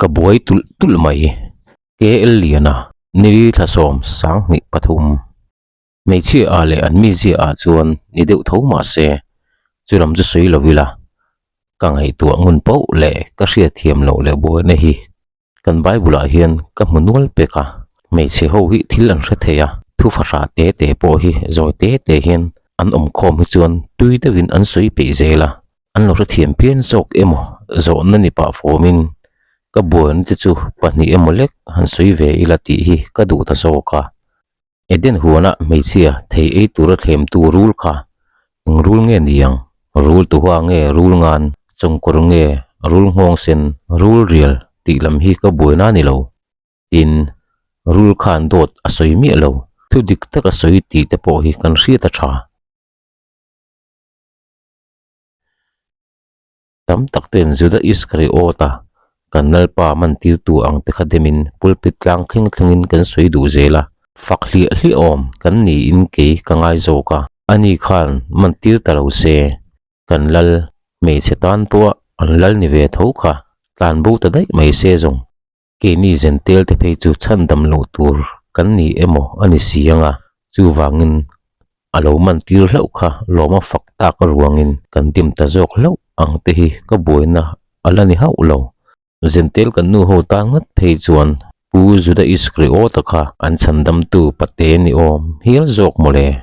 Ka buai tulh tulh mai. KL Liana, Nili thla 23. Hmeichhia ah leh an mizia ah chuan ni deuh tho mah se, chu lam chu sawi lo ila, ka ngaihtuah ngun pauh leh ka hriatthiam loh leh buaina hi kan Bible ah hian ka hmu nual pek a. Hmeichhe ho hi thil an hre thei a, thu fahrah te te pawh hi zawi te te hian an awm khawm hi chuan tui deuhin an sawi peih zel a. An lo hrethiam phian zawk emaw zawhna ni pah fawmin ka buaina te chu pahnih emaw lek han sawi ve ila tih hi ka duh ta zawk a. Eden huana hmeichhia thei ei tura thlemtu rul kha eng rul nge ni ang? Rul tuha nge rul ngan, chawngkawr nge rul nghawng sen, rul rial tih lam hi ka buaina ni lo. Tin, rul khan dawt a sawi miah lo, thu dik tak a sawi tih te pawh hi kan hriat a tha. Tam tak ten Juda Iskariota kan Lalpa mantirtu ang te kha demin pulpit tlang thleng thlengin kan sawi duh zel a, fak hliah hliah awm kan niin kei ka ngai zawk a, ani khan mantir ta lo se, kan lal hmeichhe tan pawha an lal ni ve tho kha tlanbo ta daih mai se zawng. Keini zentel te phei chu chhandam loh tur kan ni emaw a ni si ang a, chuvangin a lo man tir hlauh kha lawma fak tak ruangin kan dim ta zawk hlauh ang te hi ka buaina a la ni hauh lo. Zentel kan nu ho tan ngat phei chuan Pu Juda Iskariota kha an chhandamtu pate ni awm hial zawk mawle.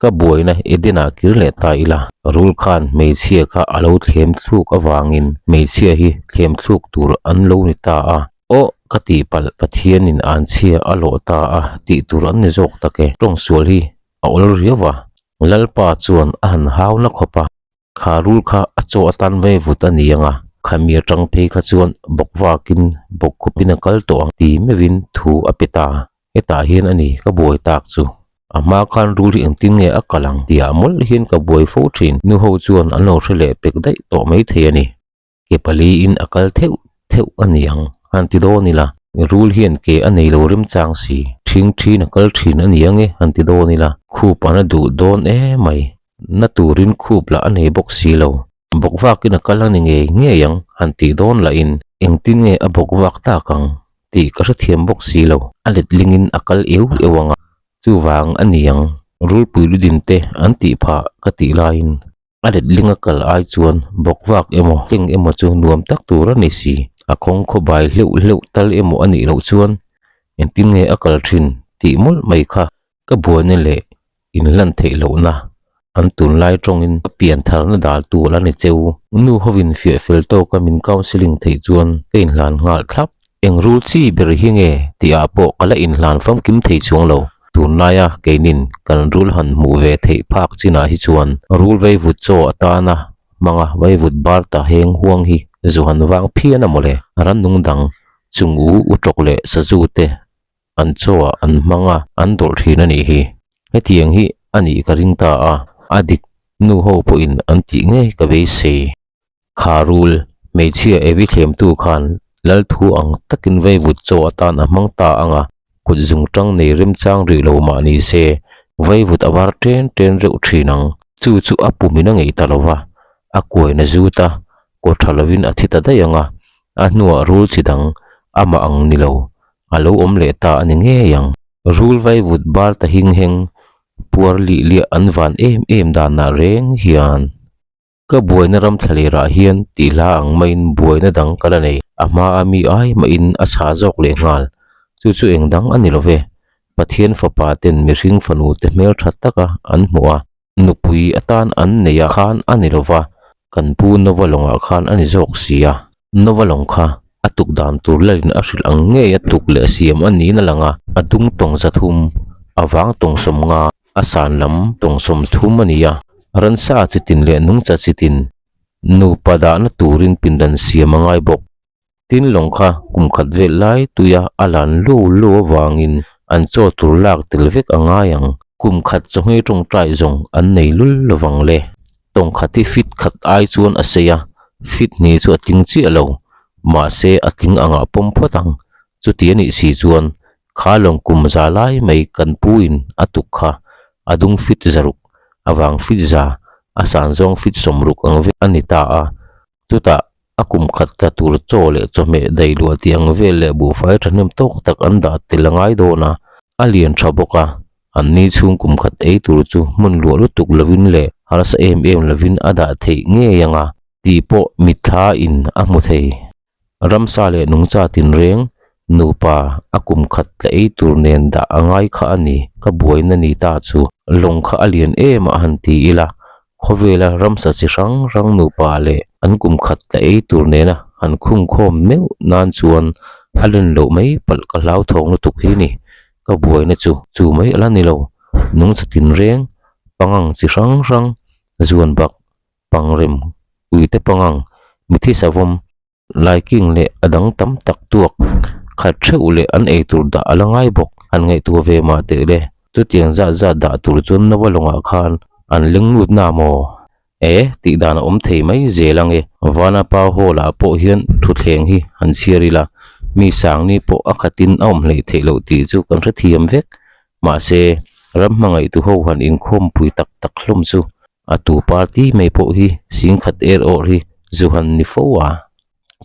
Ka buaina Eden-ah kir leh ta ila, rul khan hmeichhia kha a lo thlem thluk avangin hmeichhia hi thlem thluk tur an lo ni ta a. Aw, ka tihpalh, Pathianin anchhia a lawh ta a tih tur an ni zawk tak e. Tawngsual hi a awl riau va, Lalpa chuan a han hau na khawp a. Kha rul kha a chaw atan vei vut a ni ang a, khami atang phei kha chuan bawk vakin bawk khawpin a kal tawh ang ti meuhin thu a pe ta. Hetah hian a ni ka buai tak chu. A hma khan rul hi engtin nge a kal ang tihah mawlh hian ka buai fo thin. Nu ho chuan an lo hre leh pek daih tawh maithei a ni. Ke paliin a kal theuh theuh a ni ang, han ti dawn ila. Rul hian ke a nei lo remchang si, ṭhing ṭhin a kal ṭhin a ni ang e, han ti dawn ila. Khup an a duh dawn emai, na turin khup lah a nei bawk si lo. Bawk vakin a kal a ni ngei ngei ang, han tih dawn lahin engtin nge a bawk vak tak ang tih ka hrethiam bawk si lo. A letlingin a kal eu eu ang a, chuvang a ni ang, rulpui ludin te an tih phah ka tih laiin. A letling a kal ai chuan bawk vak emaw tleng emaw chu nuam tak tur a ni si. A kawng khaw bai hleuh hleuh tal emaw a nih loh chuan engtin nge a kal thin tih mawlh mai kha ka buaina leh inhlan theih lohna an tunlai tawngin ka pian tharna dal tur a ni cheu. Nu hovin fiah fel tawka min counselling theih chuan ka inhlan nghal thlap. Eng rul chi ber hi nge tih ah pawh ka la inhlan famkim thei chuang lo. Tunlaia keinin kan rul han hmuh ve theih phak chinah hi chuan rul vaivut chaw atana hmanga vaivut bar ta heng huang hi zu han vang phian a mawle. Rannung dang chung u utawk leh sazu te an chaw ah an hmang a, an dawlh thin a nih hi. Hetiang hi a nih ka ring ta a, a dik nu ho pawhin an tih ngei ka beisei. Kha rul, hmeichhia Evi thlemtu khan lal thu ang takin vaivut chaw atan a hmang ta ang a, kut zungtang nei remchang rih lo mah ni se, vaivut a var ṭen ṭen reuh ṭhin ang. Chu chu a pumin a ngeih ta lo va, a kuain a zut a, kaw ṭha lovin a thi ta daih ang a, a hnuah rul chi dang amah ang ni lo, a lo awm leh ta a ni ngei ang. Rul vaivut bar ta hing heng, puar lih liah an van em em danah reng hian. Ka buaina ram thlalirah hian tih hla ang maiin buaina dang ka la nei. A hma a mi ai mahin a chhah zawk leh nghal. Chu chu eng dang a ni lo ve. Pathian fapa ten mihring fanu te hmel tha taka an hmuh a, nupui atan an nei a khan a ni lo va, kan pu Nova lawngah khan a ni zawk si a. Nova lawng kha a tuk dan tur lalin a hrilh ang ngei a tuk leh siam a niin a lang a, a dung tawng 300, a vang tawng 50, A san lam tawng 30 a ni a, ransa chitin leh nungcha chitin nupa dahna turin pindan siam a ngai bawk. Tin lawng kha kum khat vel lai tuia a lan lu lu avangin an chaw tur lak tel vek a ngai ang. Kum khat chawhmeh tawngtai zawng an nei lul lovang le. Tawng khat hi fit khat ai chuan a sei a, fit hnih chu a tling chiah lo. Mahse a tling angah pawm phawt ang. Chuti a nih si chuan Kha lawng kum za lai mai kan pu in a tuk kha a dung fit 600, a vang fit 100, a san zawng fit 60 ang vek a ni ta a. Chutah A kum khat tla tur chaw leh chawhmeh daihluah tih ang vel leh buhfai thahnem tawk tak an dah tel a ngai dawn a, a lian tha bawk a. An ni chhung kum khat ei tur chu hmun luah lutuk lovin leh harsa em em lovin a dah theih ngei ang a tih pawh mitthla in a hmu thei. Ramsa leh nungcha tinreng nupa a kum khat tla ei tur nen dah a ngai kha a ni, ka buaina ni ta chu lawng kha a lian em a han ti ila Khawvela ramsa chi hrang hrang nupa leh an kum khat tla ei tur nena han khung khawm meuh nan chuan a len loh mai palh ka hlauthawng lutuk hi ni. Ka buaina chu chu mai a la ni lo. Nungcha tinreng, pangang chi hrang hrang, zuan bak, pangrem, uite pangang, mithi savawm, Laiking leh a dang tam tak tuak khat theuh leh an eitur dah a la ngai bawk. Han ngaihtuah ve mah teh le, chutiang zat zat dah tur chuan Nova lawngah khan an leng lut na maw? E, tih dan a awm thei mai zel ang e. Vana pa hall ah pawh hian thutthleng hi han chhiar ila, mi sangni pawh a khatin a awm hleih theih loh tih chu kan hrethiam vek. Mahse, ram hmangaihtu ho han inkhawmpui tak tak hlawm chu A tu party mai pawh hi singkhat er awr hi zu han ni fo a.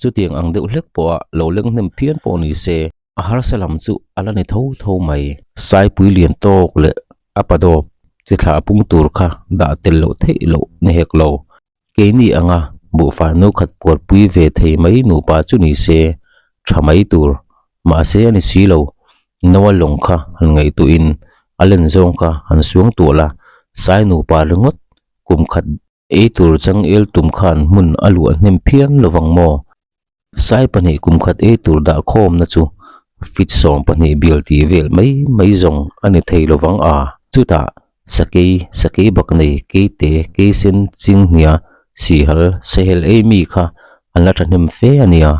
Chutiang ang deuh hlek pawha lo leng hnem phian pawh ni se, a harsa lam chu a la ni tho tho mai. Saipui lian tawk leh a padawp chi thlah pung tur kha dah tel loh theih loh ni hek lo. Keini anga buhfai no khat puarpui ve thei mai nupa chu ni se, tha mai tur. Mahse a ni si lo, Noa lawng kha han ngaihtuahin a len zawng kha han suang tuah la, sai nupa ringawt kum khat ei tur changel tum khan hmun a luah hnem phian lovang maw? Sai pahnih kum khat ei tur dah khawmna chu fit 12 bial tih vel mai mai zawng a ni thei lovang a. Chutah sakei, sakei bak nei, keite, keisen, chinghnia, sihal, sehel ei mi kha an la thahnem fe a nia.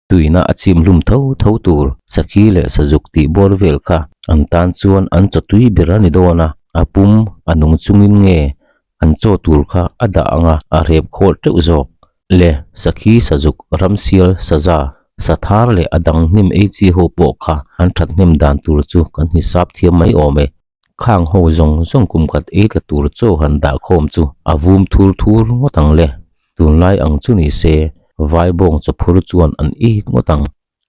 Tuina a chim hlum tho tho tur sakhi leh sazuk tih bawr vel kha an tan chuan an chaw tui ber a ni dawn a, a pum a nung chungin nge an chaw tur kha a dah ang a, a rep khawl teuh zawk. Le sakhi sazuk ramsial saza sathar leh a dang hnim ei chi ho pawh kha an that hnem dan tur chu kan hisap thiam mai awm e. Khang ho zawng zawng kum khat ei tla tur chaw han dah khawm chu a vum thur thur ngawt ang le. Tunlai ang chu ni se, vai bawng chawphur chuan an ik ngawt ang.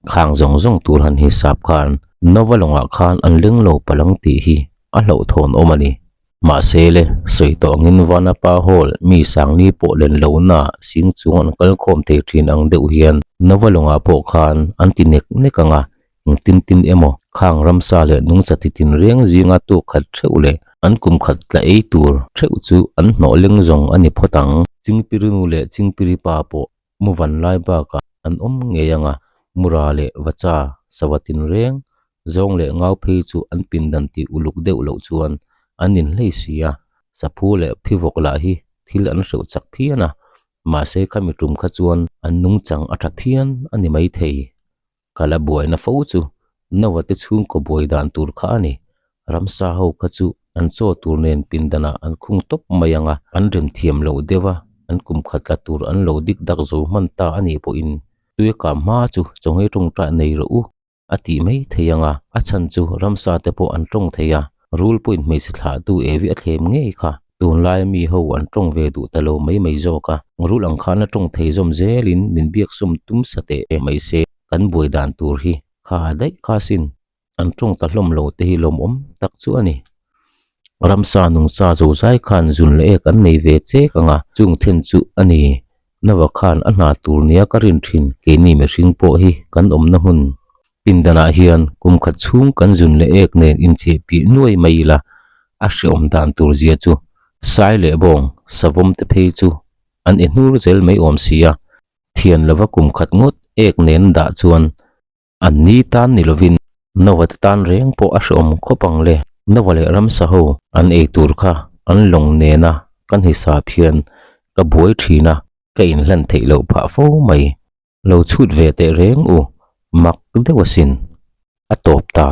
Khang zawng zawng tur han hisap khan Nova lawngah khan an leng lo palang tih hi a hlauhthawn awm a ni. Mahse le, sawi tawh angin Vanapa Hall mi sangni pawh len lohna sing chung an kal khawm thei thin ang deuh hian Nova lawngah pawh khan an ti nek nek ang a, Eng tin tin emaw, khang ramsa leh nungcha ti tin reng zinga tuk khat theuh leh an kum khat tla ei tur theuh chu an hnawh leng zawng a ni phawt ang. Chingpiri nu leh Chingpiri pa pawh mu van lai bakah an awm ngei ang a, Mura leh Vacha sava tin reng zawng leh ngau phei chu an pindan tih uluk deuh loh chuan an inhlei si a, saphu leh phivawk lah hi thil an hreuh chak phian a, mahse khami tum kha chuan an nungchang a tha phian a ni maithei. Ka la buaina fo chu Nova te chhungkaw buai dan tur kha a ni. Ramsa ho kha chu an chaw tur nen pindanah an khung tawp mai ang a, an rem thiam loh deuh a, an kum khat tla tur an lo dik dak zo hman ta a nih pawhin tuia kah hma chu chawngei tawngtai nei rawh u a tih mai thei ang a, a chhan chu ramsa te pawh an tawng thei a, rul pawhin hmeichhe thlahtu evi a thlem ngei kha. Tunlaia mi ho an tawng ve duh ta lo mai mai zawk a, rul ang khan a tawng thei zawm zelin min biak sawm tum sa teh mai se, kan buai dan tur hi kha daih kha sin, an tawng ta hlawm lo te hi lawmawm tak chu a ni. Ramsa nungcha zozai khan zun leh ek an nei ve chek ang a, chung then chu a ni. Nava khan a hna tur nia ka rin thin, keini mihring pawh hi kan awmna hmun Pindanah hian kum khat chhung kan zun leh ek nen incheh piah nuai mai ila, a hreawm dan tur zia chu sai leh bawng savawm te phei chu an e hnur zel mai awm si a, thian lova kum khat ngawt ek nen dah chuan an ni tan ni lovin Nova te tan reng pawh a hreawm khawp ang le. Nova leh ramsa ho an ei tur kha an lawng nena kan hisap hian ka buai thin a, ka inhlan theih loh phah fo mai. Lo chhut ve teh reng u, mak deuh asin. A tawp ta.